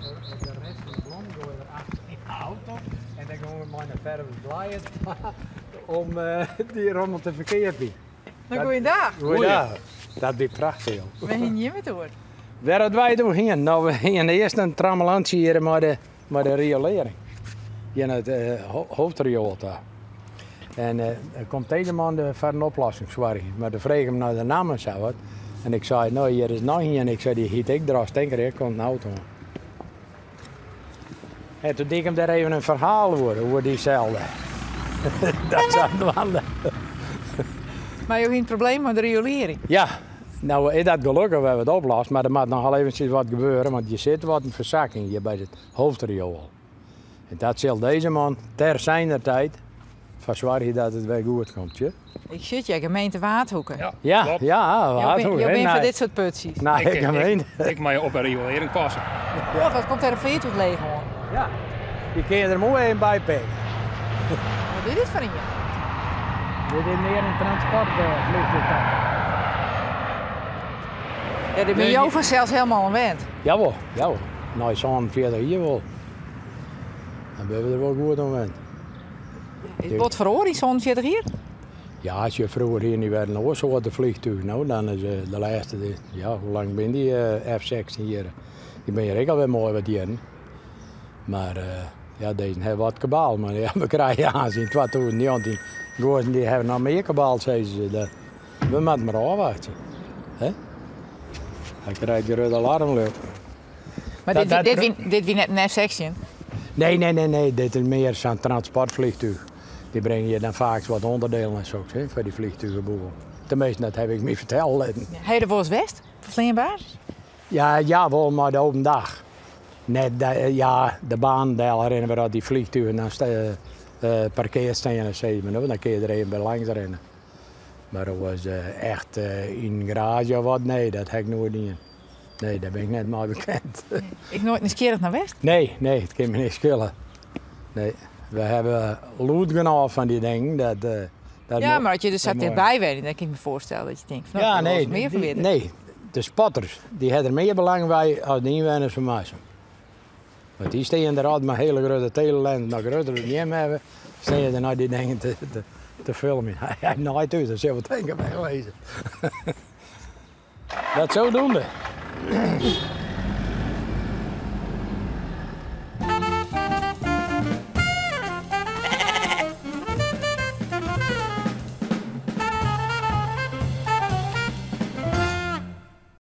De rest fan de blommen goaie we achter yn de auto en dan gean we mei in ferve blije om dy rommel te ferkeapjen. No, goeiedag. Goeiedag. Dat wie prachtich, joh. Wêr hiene jimme it oer? Wêr dat wy it oer hiene? No, we hiene earst in trammelantsje hjir mei de riolering. Hjir nei it hoofdrioel ta. En der komt deze man foar in oplossing soargjen. Mar doe frege him nei de namme en sa wat. En ik sei, no hjir is noch ien. Ik sei, dy hyt ek Drost, tink ik, komt in auto oan. En toen die ik him dêr even in ferhaal oer, oer dyselde. Dat sadwaande. Mar jo hiene in probleem mei de riolearring? Ja, no is dat gelokkich wer wat oplost, mar der moat noch al eventsjes wat gebeure, want je sit wat in fersakking hjir by it hoofdrioel. En dat sil deze man ter zijner tijd foar soargje dat it wer goed komt. Tje. Ik sjoch hjir, gemeente Waadhoeke. Ja, Ja, klopt. ja, Waadhoeke. Jo binne hè, foar dit soort putsjes. Nije gemeente. Ik mei op 'e riolering passe. Oh, wat komt der in fleantúch leech oan? Ja, dy kin je der moai even by pikke. Wat is dit foar ien? Dit is mear in transportfleantúch. Ja, dêr binne jo fansels helemaal oan wend. Jawol, jawol. Nei 47 jier wol. Dan binne we der wol goed oan wend. Is it wat feroare yn 47 jier? Ja, as je froeger hiene dy wer in oar soarte fleantúch. No, dan is de lêste, ja, hoe lang binne dy F-16 hjir? Dy binne hjir ek alwer moai wat jierren. Mar ja, dizze hawwe wat kabaal. Mar ja, we krije aanst yn 2019 guozzen dy hawwe noch mear kabaal, sizze se. Dat, we moatte mar ôfwachtsje. Hè? Hy krijt grut alarm, leau. Mar dit wie net in F-16? Nee, nee, nee, nee. Dit is mear sa'n transportfleantúch. Dy bringe hjir dan faak wat ûnderdelen en soks, hè, foar dy fleantugeboel. Teminsten, dat ha ik my fertelle litten. Ha je der wolris west, op de fleanbasis? Ja, ja, wol mei de open dag. Net, ja, de baan del rinne wêr dy fleantugen dan parkeard steane, sis mar. Dan kinne je der even by langs rinne. Mar oars echt yn in garaazje of wat, nee, dat ha ik noait dien. Nee, dêr bin ik net mei bekend. Ek noait nijsgjirrich nei west? Nee, nee, it kin my niks skele. Nee, we hawwe lûd genôch fan dy dingen. Dat Ja, mar as je der sa tichtby wenje, dan kin ik my foarstelle dat je tinke fan, no, ik wol wolris mear fan witte. Nee, de spotters, dy hawwe der mear belang by as de ynwenners fan Marsum. Want dy stean der altyd mei hiele grutte telelenzen, noch grutter as jim hawwe, stean der nei dy dingen te filmjen. Hy naait út, dat sil wol tinke by lizze. Dat zodoende.